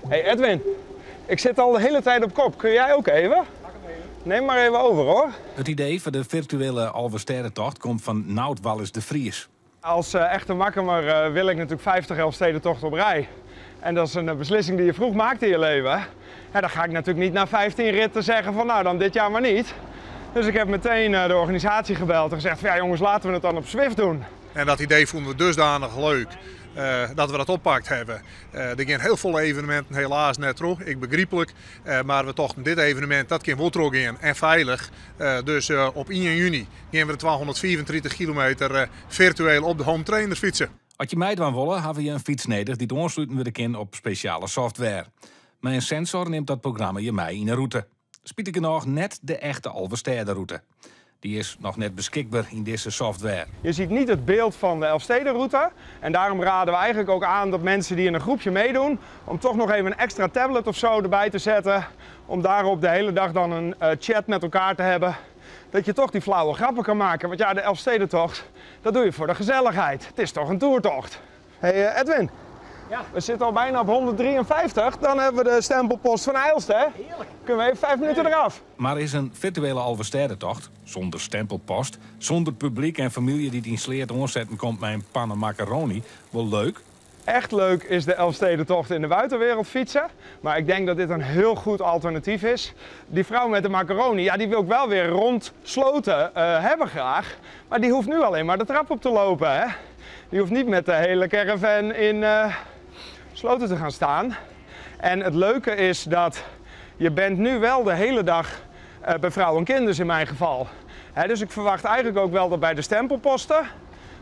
Hey Edwin, ik zit al de hele tijd op kop. Kun jij ook even? Neem maar even over, hoor. It idee foar de firtuele Alvestêdetocht komt fan Nout Wallis de Vries. Als echte Makkumer wil ik natuurlijk 50 Elfstedentochten op rij. En dat is een beslissing die je vroeg maakt in je leven. En dan ga ik natuurlijk niet na 15 ritten zeggen van nou dan dit jaar maar niet. Dus ik heb meteen de organisatie gebeld en gezegd van ja jongens, laten we het dan op Zwift doen. En dat idee vonden we dusdanig leuk dat we dat oppakt hebben. Er gaan heel veel evenementen helaas net terug, ik begrijpelijk. Maar we tochten dit evenement, dat kan wel terug gaan en veilig. Dus op 1 juni gaan we de 234 kilometer virtueel op de home trainer fietsen. As je meidwaan wolle, hawwe je in fyts nedich dy't oansletten wurde kin op spesjale software. Mei in sensor nimt dat programma je mei yn 'e rûte. Spitigernôch net de echte Alvestêderûte. Dy is noch net beskikber yn dizze software. Je ziet niet het beeld van de Elfstedenroute. En daarom raden we eigenlijk ook aan dat mensen die in een groepje meedoen, om toch nog even een extra tablet of zo erbij te zetten. Om daarop de hele dag dan een chat met elkaar te hebben. Dat je toch die flauwe grappen kan maken. Want ja, de Elfstedentocht, dat doe je voor de gezelligheid. Het is toch een toertocht. Hey, Edwin, Ja. We zitten al bijna op 153. Dan hebben we de stempelpost van IJlst, hè? Heerlijk. Kunnen we even 5 minuten eraf. Maar is in firtuele Alvestêdetocht, sûnder stempelpost, sûnder publyk en famylje dy't yn Sleat oansetten komt mei in panne macaroni, wol leuk? Echt leuk is de Elfstedentocht in de buitenwereld fietsen. Maar ik denk dat dit een heel goed alternatief is. Die vrouw met de macaroni, ja, die wil ik wel weer rond Sloten hebben graag. Maar die hoeft nu alleen maar de trap op te lopen, hè? Die hoeft niet met de hele caravan in Sloten te gaan staan. En het leuke is dat je bent nu wel de hele dag bij vrouwen en kinderen in mijn geval. Hè, dus ik verwacht eigenlijk ook wel dat bij de stempelposten,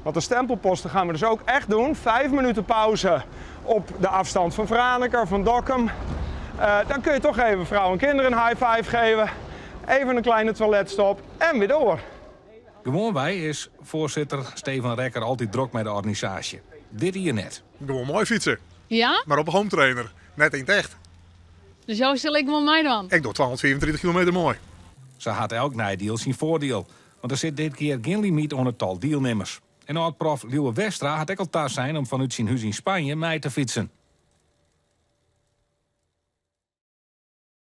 want de stempelposten gaan we dus ook echt doen. 5 minuten pauze op de afstand van Franeker, van Dokkum. Dan kun je toch even vrouwen en kinderen een high five geven. Even een kleine toiletstop en weer door. Gewoanwei is foarsitter Steven Rekker altyd drok mei de organisaasje. Dit jier net. Gewoan moai fytse. Ja? Mar op de home trainer, net yn it echt. Dus jo sil ek wol meidwaan? Ik doch 234 kilometer moai. Sa hat elk neidiel syn foardiel. Want der sit dit kear gjin limyt oan it tal dielnimmers. En âld-prof Lieuwe Westra hat ek al tasein om fanút syn hûs yn Spanje mei te fytsen.